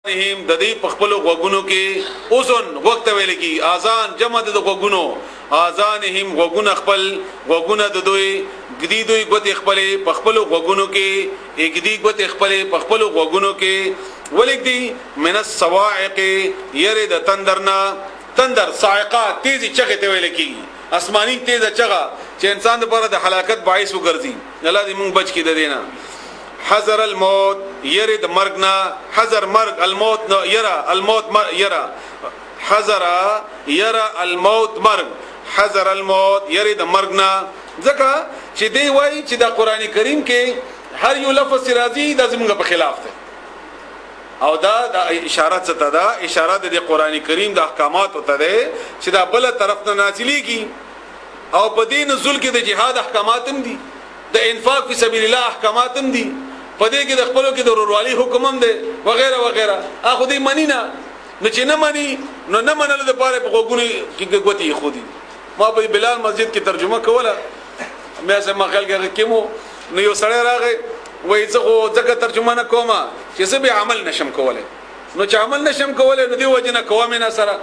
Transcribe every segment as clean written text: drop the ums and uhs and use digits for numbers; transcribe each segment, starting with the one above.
اذانهم د دې په خپل غوګونو کې، اذن غوږ ته ویل کی، اذان جمع د غوګونو، اذانهم غوګونه، خپل غوګونه د دوی، ګدی دوی ګوتې خپلې په خپل غوګونو کې، اګدی ګوتې خپلې په خپل غوګونو کې ولګدي، من الصواعق یری د تندرنا، تندر صاعقه تیزی چغه ته ویل کی، آسمانی تیزه چغه چې انسان لپاره د هلاکت باعث وګرځي. الله دې مونږ بچ کی د دینه. حذر الموت یری د مرګ نه، حذر مرګ، الموت نه یرا، الموت یرا، حذر یرا الموت مرګ، حذر الموت یری د مرګ نه، ځکه چې دی وایي چې د قران کریم کې هر یو لفظ راځي د زمونږ په خلاف دی. او دا د اشاره څه ته ده؟ اشاره د قران کریم د احکاماتو ته ده چې دا بل طرف نه نازلېږي، او په دې نزول کې د جهاد احکامات هم دي، د انفاق فی سبیل الله احکامات هم دي، په دې کې د خپلو کې د ورورولۍ حکم هم دی وغیرہ وغیرہ. اخو دې منی نه، نو چې نه منی نو نه منلو د پاره په غوګونو کې ګوتې یې خودي. ما په بلال مسجد کې ترجمه کوله، مې سم خیال کې کېمو، نو یو سړی راغی وایي زه خو ځکه ترجمه نه کوم چې زه به عمل نشم کولی، نو چې عمل نشم کولی نو دې وجې نه کوم نه سره،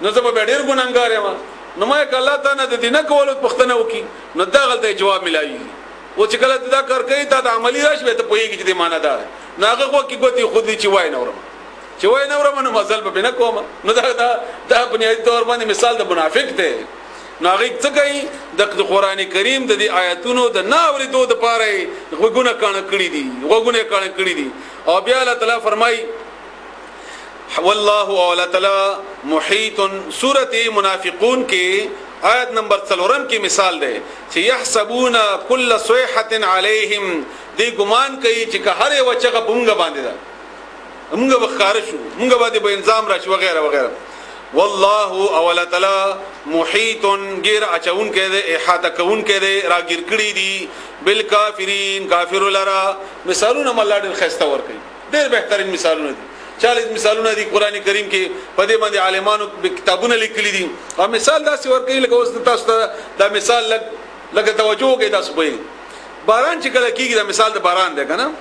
نو زه به ډېر ګناهګار یم. نو ما که الله تعالی د دې نه کولو پوښتنه وکړي نو دا غلطه جواب ملایي، او چې کله دا کار کوي تا د عملی راشي به ته پوهېږي چې دې معنا دا ده. نو هغه غوږ کې ګوتې خود چې وای نه ورم، چې وای نه ورم نو مزل به نه کوم. نو دا دا دا بنیادي تور باندې مثال د منافق دی. نو هغه څه کوي؟ د قران کریم د دې آیاتونو د نه اورېدو دپاره یې غوږونه کاڼه کړي دي، غوږونه یې کاڼه کړي دي. او بیا الله تعالی فرمایي والله او الله تعالی محیط. سورته منافقون کې آیت نمبر 4 کې مثال دی چې يحسبون كل صيحه عليهم، دی ګمان کوي چې که هر یو چغه په مونږ باندې ده، مونږ به ښکاره شو، مونږ باندې به انظام راشي وغیرہ وغیرہ. والله او الله تعالی محیط، غیر اچون کې دی، احاطه کون کې دی، راګیر کړی دي بالکافرین، کافر لرا. مثالونه الله ډېر ښایسته ورکوي، ډېر بهترین مثالونه دي، 40 مثالونه دي قران کریم کې، په دې باندې عالمانو کتابونه لیکلي دي. او مثال داسې ورکوي لکه اوس تاسو ته دا مثال لږ لکه توجه وکړئ تاسو پوهېږئ. باران چې کله کېږي، دا مثال د باران دی که نه،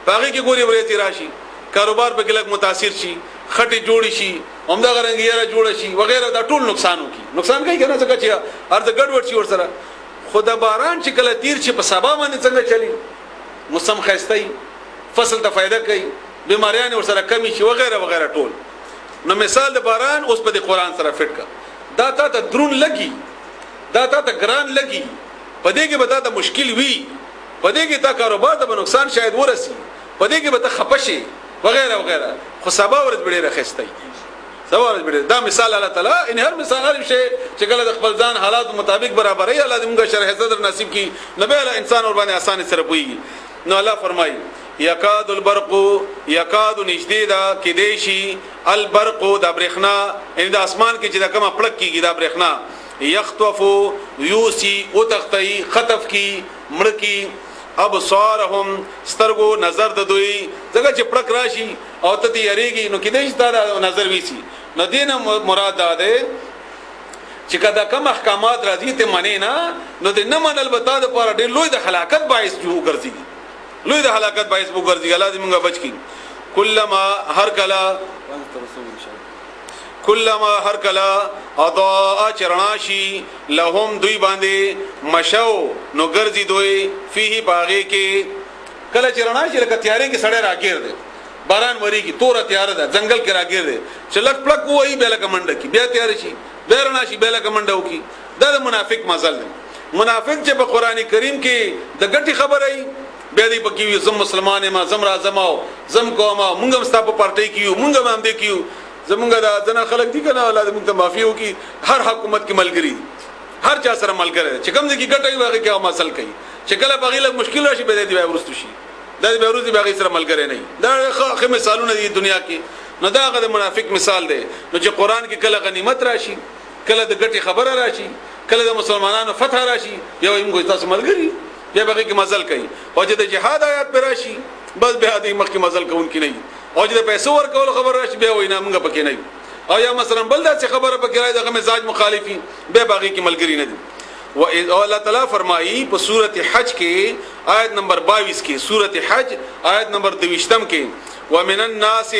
په هغې کې ګوري ورېځې راشي، کاروبار پکې لږ متاثر شي، خټې جوړې شي، همدغه رنګ یره جوړه شي وغیره، دا ټول نقصان وکړي، نقصان کوي که نه، ځکه چې هر څه ګډوډ شي ورسره. خو د باران چې کله تیر شي په سبا باندې څنګه چلی، موسم ښایسته وي، فصل ته فایده کوي، بیماریان ورسره کمی شي وغیره وغیره ټول. نو مثال د باران اوس په دې قران سره فټ کا، دا تا ته درون لګي، دا تا ته ګران لګي، په دې کې به تا ته مشکل وي، په دې کې تا کاروبار ته به نقصان شاید ورسي، په دې کې به ته خپه شې وغیره وغیره، خو سبا ورځ به ډېره ښایسته وي، سبا ورځ به ډېره. دا مثال الله تعالی ان هر مثال هر شی چې کله د خپل ځان حالات مطابق برابرې، الله دې موږ شرح صدر نصیب کړي، نو بیا انسان ور باندې اسانه سره پوهېږي. نو الله فرمایي یکاد البرق، یکاد نږدې ده کېدای شي، البرق دا برېښنا، یعنې د اسمان کې چې دا کومه پړک کېږي دا برېښنا، یخطف یوسی وتښتوي، خطف کي، مړه کي، ابصارهم سترګو نظر د دوی، ځکه چې پړک راشي او ته ترې یریږي نو کېدای شي تا دا نظر ویسي. نو دې نه مراد دا دی چې که دا کوم احکامات راځي ته منې نه، نو د نه منل به تا دپاره ډېر لوی د هلاکت باعث وګرځي، لوی د هلاکت باعث وګرځي. الله دې مونږ بچ کړي. کلما هر کله، کلما هر کله اضاء چرنا شي لهم دوی باندې مشو نو ګرځي دوی فيه باغې کې. کله چې رڼا شي لکه تیارې کې سړی راګیر دی، باران وریږي، توره تیاره ده، ځنګل کې راګیر دی، چې لږ پړک ووهي بیا لکه منډه کړي، بیا تیاره شي، بیا رڼا شي، بیا لکه منډه وکړي. دا د منافق مزل دی. منافق چې په قرآن کریم کې د ګټې خبره وي بیا دې پکې وي زم مسلمان یم، زم راځم او زم کوم، مونږ هم ستا په پارټۍ کې یو، مونږ هم همدې کې یو، زمونږ دا ځنه خلک دي که نه، الله دې مونږ ته معافي وکړي، هر حکومت کې ملګري دي، هر چا سره ملګری دی، چې کوم ځای کې ګټه وي هغې کې هغه مسل کوي، چې کله په هغې لږ مشکل راشي بیا دې بیا وروسته شي، دا دې بیا وروسته بیا هغې سره ملګری نه وي. دا ښه ښه مثالونه دي دنیا کې. نو دا هغه د منافق مثال دی. نو چې قرآن کې کله غنیمت راشي، کله د ګټې خبره راشي، کله د مسلمانانو فتح راشي، بیا وایي موږ تاسو ملګري، بیا به هغې کې مزل کوي. او چې د جهاد آیات پرې راشي بس بیا دې مخکې مزل کوونکي نه وي. او چې د پیسو ورکولو خبره راشي بیا وایي نه موږ پکې نه یو. او یا مثلا بل داسې خبره پکې راځي دغه مزاج مخالفي، بیا به هغې کې ملګري نه دي. و الله تعالی فرمایي په سورته حج کې آیت نمبر 22 کې، سورته حج آیت نمبر 22 کې، ومن الناس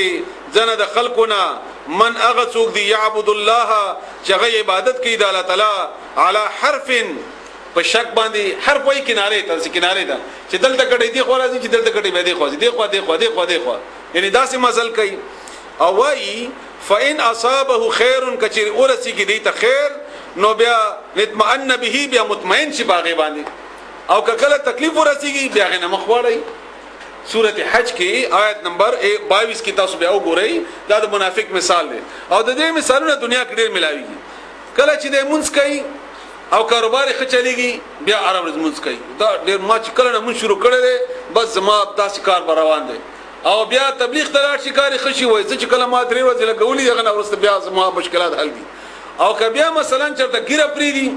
زنه د خلقنا من هغه څوک دی یعبد الله چې هغه عبادت کوي د الله تعالی علی حرف، په شک باندې. حرف وای کناره ته، چې کناره ده، چې دلته کټې دی خو راځي، چې دلته کټې به دی خو دی خو دی خو دی خو دی خو، یعنی داسې مزل کوي. او وای فإن اصابه خير، کچری اورسی کې دی ته خیر، نو بیا نطمئن به، بیا مطمئن شي باغې باندې، او کله تکلیف ورسیږي بیا غنه مخواړی. سورته حج کې آیت نمبر 22 کې تاسو بیا وګورئ، دا د منافق مثال دی. او د دې مثالونه دنیا کې ډېر ملاويږي. کله چې د مونږ کوي او کاروبار ښه چلیږي، بیا هره ورځ مونږ کوي، دا ډېر ما چې کله نه مونږ شروع کړی دی بس زما داسې کار به روان دی. او بیا تبلیغ ته لاړ شي، کار یې ښه شي، وایي زه چې کله ما 3 ورځې لګولي هغه نه وروسته بیا زما مشکلات حل دي. او که بیا مثلا چېرته ږیره پرېږدي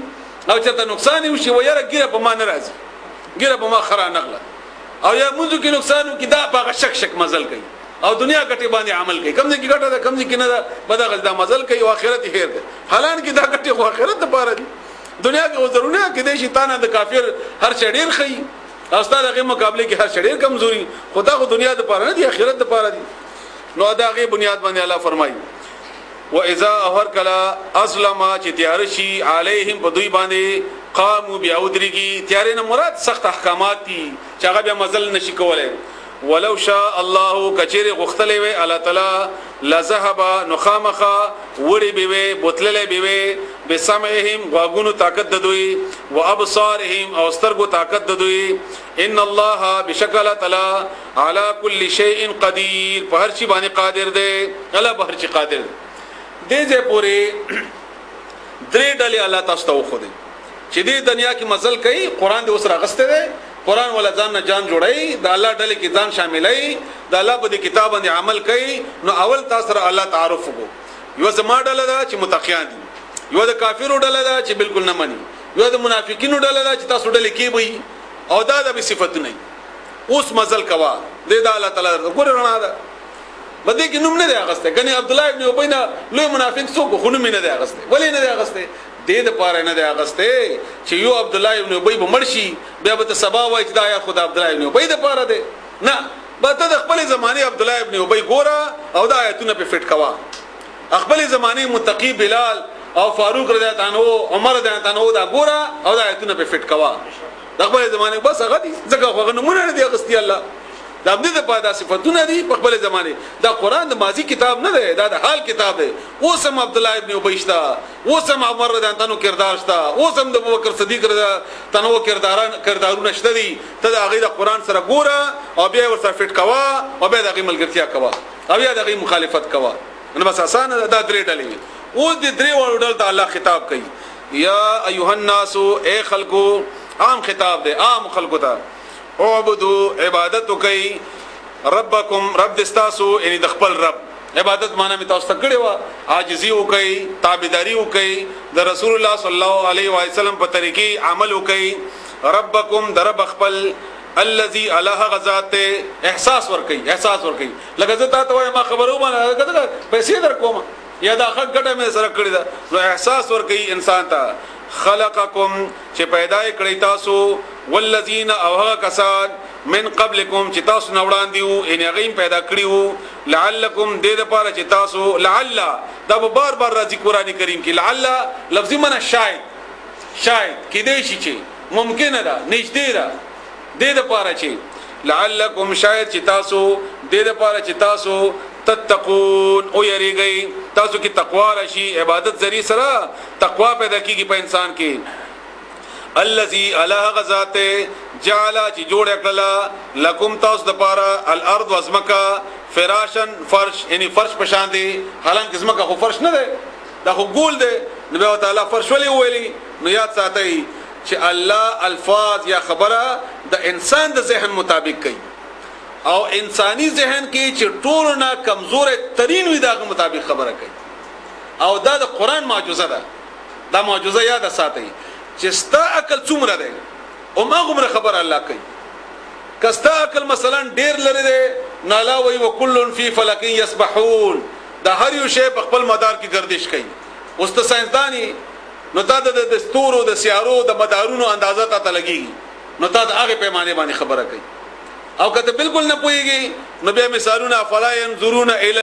او چېرته نقصان یې وشي، وایي یاره ږیره په ما نه راځي، ږیره په ما ښه رانغله. او یا مونځو کې نقصان وکړي، دا په هغه شک شک مزل کوي او دنیا ګټې باندې عمل کوي، کوم ځای کې ګټه ده کوم ځای کې نه ده، په دغه دا مزل کوي او آخرت یې هېر دی. حالانکه دا ګټې خو آخرت دپاره دي، دنیا کې خو ضروري نه کېدای شي تا نه د کافر هر شی ډېر ښيي او ستا د هغې مقابلې کې هر شی ډېر کمزوري، خو دا خو دنیا دپاره نه دي، آخرت دپاره دي. نو د هغې بنیاد باندې الله فرمایي و اذا هر کله اسلم چې تیار شي علیهم په دوی باندې قامو بیا ودرېږي. تیارې نه مراد سخت احکامات دي چې هغه بیا مزل نشي کولی. ولو شاء الله کچېرې غوښتلی وی الله تعالی لذهب، نو خامخا وړي به وی، بوتللی به وی بسمعهم غوږونو طاقت د دوی، و ابصارهم او سترګو طاقت د دوی. ان الله بشکل تعالی على كل شيء قدير، په هر شي باندې قادر دی، الله په هر شي قادر دی. دې ځای پورې درې ډلې الله تاسو ته وښودې چې دې دنیا کې مزل کوي. قرآن دې اوس راغستی دی، قرآن ولا ځان نه جان جوړوي، د الله ډلې کې ځان شاملوي، د الله په دې کتاب باندې عمل کوي. نو اول تاسو سره الله تعارف وکړو. یوه زما ډله ده چې متقیان دي، یوه د کافرو ډله ده چې بالکل نه مني، یوه د منافقینو ډله ده چې تاسو ډلې کې وي، او دا د صفتونه. اوس مزل کوه، دې دا الله تعالی درته ګوره رڼا ده، په دې کې نوم نه دی اخیستی. ګنې عبدالله ابن ابی نه لوی منافق څوک خو نوم یې نه دی اخیستی. ولې نه دی اخیستی؟ دې دپاره نه دی اخیستی چې یو عبدالله ابن ابی به مړ شي، بیا به ته سبا وایي چې دا آیات خو د عبدالله ابن ابی دپاره دی. نه، به ته د خپلې زمانې عبدالله ابن ابی ګوره او دا آیتونه پرې فټ کوه. خپلې زمانې متقي بلال او فاروق رضی الله عنه، عمر رضی الله عنه دا ګوره او دا آیتونه پرې فټ کوه. د خپلې زمانې بس هغه دي، ځکه خو هغه نومونه نه دي اخیستي الله. د همدې دپاره دا صفتونه دي په خپلې زمانې. دا قرآن د ماضي کتاب نه دی، دا د حال کتاب دی. اوس هم عبدالله ابن ابی شته، اوس هم عمر رضی الله عنه کردار شته، اوس هم د ابوبکر صدیق رضی الله عنه کردارونه شته دي. ته د هغې د قرآن سره ګوره او بیا یې ورسره فټ کوه او بیا د هغې ملګرتیا کوه او بیا د هغې مخالفت کوه. نو بس اسانه ده. دا درې ډلې وي. اوس دې درې واړو ډلو ته الله خطاب کوي، یا ایها الناس، ای خلکو، عام خطاب دی عام خلکو ته، اعبدو عبادت وکئ ربکم رب دستاسو، یعنی د خپل رب عبادت معنا می تاسو ته کړې وه، عاجزي وکئ، تابعداري وکئ، د رسول الله صلی الله علیه وسلم په طریقې عمل وکئ. ربکم د رب خپل، الذي الله غزاد ته احساس ورکي، احساس ورکي. لکه زه تا ته وایم ما خبرو باندې پیسې در کوم یا دا خټ ګټه مې سره کړې ده، نو احساس ورکي انسان ته. خلقکم چې پیدا کړی تاسو، والذین او هغه کسان، من قبلکم چې تاسو نه وړاندې وو، یعنی هغه هم پیدا کړي وو، لعلکم دې دپاره چې تاسو، لعل دا به بار بار راځي قرآن کریم کې. لعل لفظي معنی شاید، شاید کېدای شي چې ممکنه ده، نږدې ده. دې دپاره چې لعلکم شاید چې تاسو، دې دپاره چې تاسو تتقون او یریږئ، تاسو کې تقوا راشي. عبادت ذریعہ سره تقوا پیدا کیږي په انسان کې. الذي الله غزاد جعل چې جوړ کړله لکم تاسو د پاره الارض وزمکا فراشن فرش، یعنی فرش په شان دی. حالانکه زمکه خو فرش نه دی، دا خو ګول دی. نو بیا تعالی فرش ولې ویلي؟ نو یاد ساتئ چې الله الفاظ یا خبره د انسان د ذهن مطابق کوي، او انساني ذهن کې چې ټولو نه کمزوری ترین وي د هغه مطابق خبره کوي. او دا د قرآن معجزه ده، دا معجزه یاده ساتئ چې ستا عقل څومره دی هماغومره خبره الله کوي. که ستا عقل مثلا ډېر لرې دی، نو الله وایي وکل فی فلک یسبحون، د هر یو شی په خپل مدار کې ګردش کوي. اوس ته ساینسدان یې، نو تا د ستورو، د سیارو، د مدارونو اندازه تا ته لګیږي، نو تا د هغه پیمانه باندې خبره کوي. او کته بالکل نه پويږي، نو بیا مثالونه، فلا ينظرون الى.